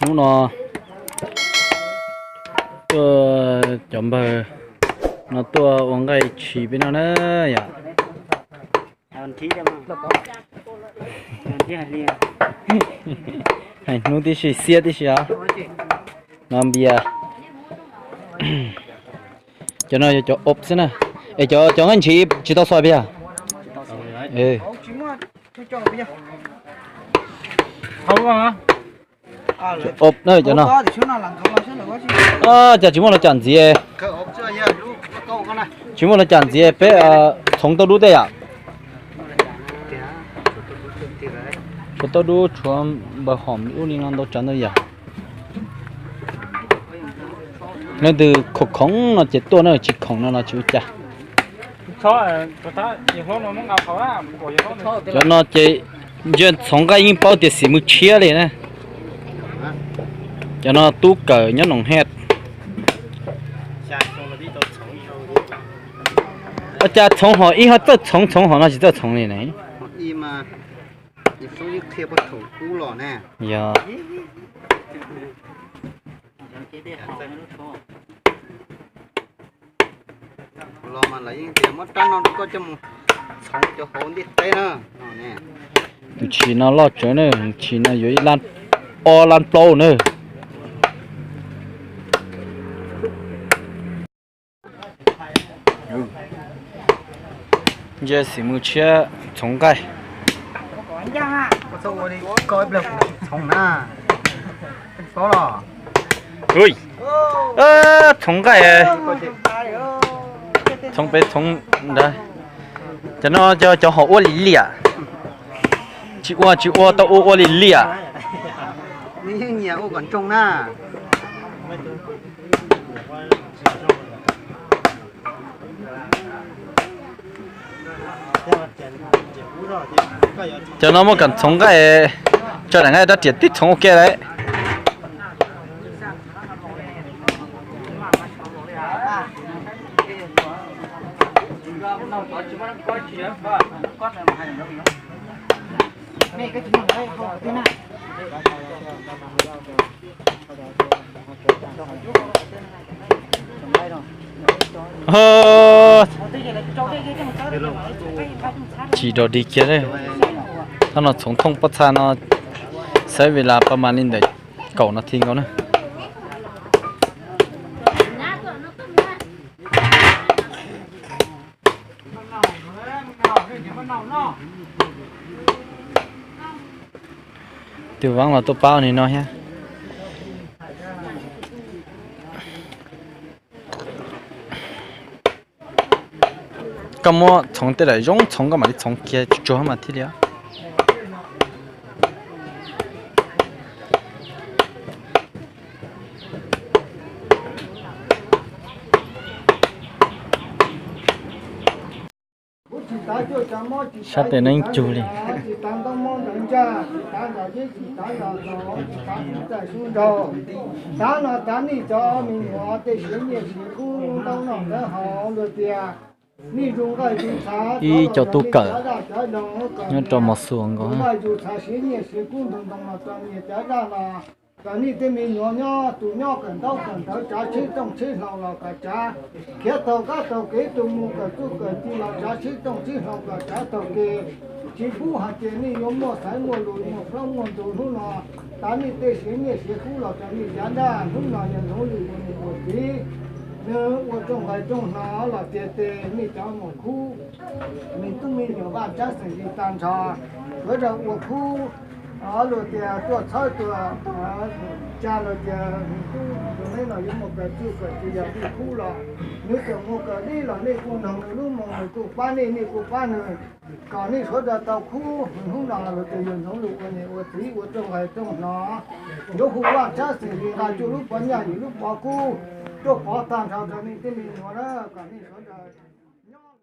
Hnub no tuaj cov npawg no tuaj ua nqaij tshis peb no na yom. Hais hnub tib si xiab tib si os. No npias. Cov no yog cov ob xwb na. Es cov cov nqaij ntshis tsis tau xos peb yog? Ob na cov no. Cas tsis muaj los cam ntxiv. Tsis muaj los cam ntxiv peb txhoov tau dub tej yam. Tsuav tau dub tshuav npawg hom ub li no ntau tsav ntau yam. Leej twg khoom khoom no ces tuaj na, tsis khoom no los tsis ua cas. Cov no ces ntsia txhoov nqaij yeej paub tias xim mws tshiab li na. Cov no tub kawm nyob Noom Hej. Ua cas txhoov hom ib ho txawj txhoov, txhoov hom no tsis txawj txhoov li ne? Yog. Los mas lawv yeej tias muab rab no rau koj coj mus txhoov cov hauv ntiaj teb na. Tus tshis no loj tsawv na, tshis no yuav ib lab, ob lab plaub na. Ntsia xim mws tshiab txhoov nqaij. Txhoov na. Txhoov nqaij, txhoov peb txhoov ntawd. Cov no cov hom ua li liam. Tsis ua tsis ua tau ua ua li liam. Nyiam ua kom ntsoog na. Cov no muaj kam txhoov nqaij, tso daim nqaij rab riam tib txhoov ua ke lawm. Tsis dog dig kiag. Thab no txhoov thooj pob txha no, xaiv vim las pab mas li ntawm kaum nas this nkaus na. Tus vaab los tuaj pab ua li no thiab. Koj muab txhoov tej daim zoo txhoov koj mam li txhoov kiag tsuag tsuag mas thiaj li. Sab tes neeb cug li. Ib co tub kawm nyob rau mos xuas nkaus. Kom nej tej me nyuam nyob tus nyob kawm ntaub kawm ntawv tsav tsheb tooj tsheb hlau los kom tsav, khiav taug kab taug kev tus mus kawm txuj kawm ci los tsav tsheb tooj tsheb hlau kom tsav taug kev. Tsis pub hais tias nej yuav muaj xaiv muaj lus muaj plaub muaj ntug hnub no. Tav nej tej siav nyiaj siav kub los rau nej yav daj hnub no yog hnub lwm ua niam ua txiv, nws ua rooj nqaij rooj hno los tiag tes nej cov mus khub, me tub me nyuam vaj tsab xeem li tag nrho, sawv daws ua khub. Luag tias tuaj txhawb tuaj tsa los tias tub tus neb no yuav mus kawm txuj kawm ci yog tub khub los nws kawm mus kawm dib los nej kuj noog nws lub moo, nws kuj pab nej, nej kuj pab nws, kom nej sawv daws tau khub. Hnub no luag tias yog hnub lwm ua niam ua txiv ua rooj nqaij rooj hno, yuav hu vaj tsab xeem li nqa tsuj lub pov nyaj yim lub pov kub tuaj pov tag nrho rau nej tej me nyuam na, kom nej sawv daws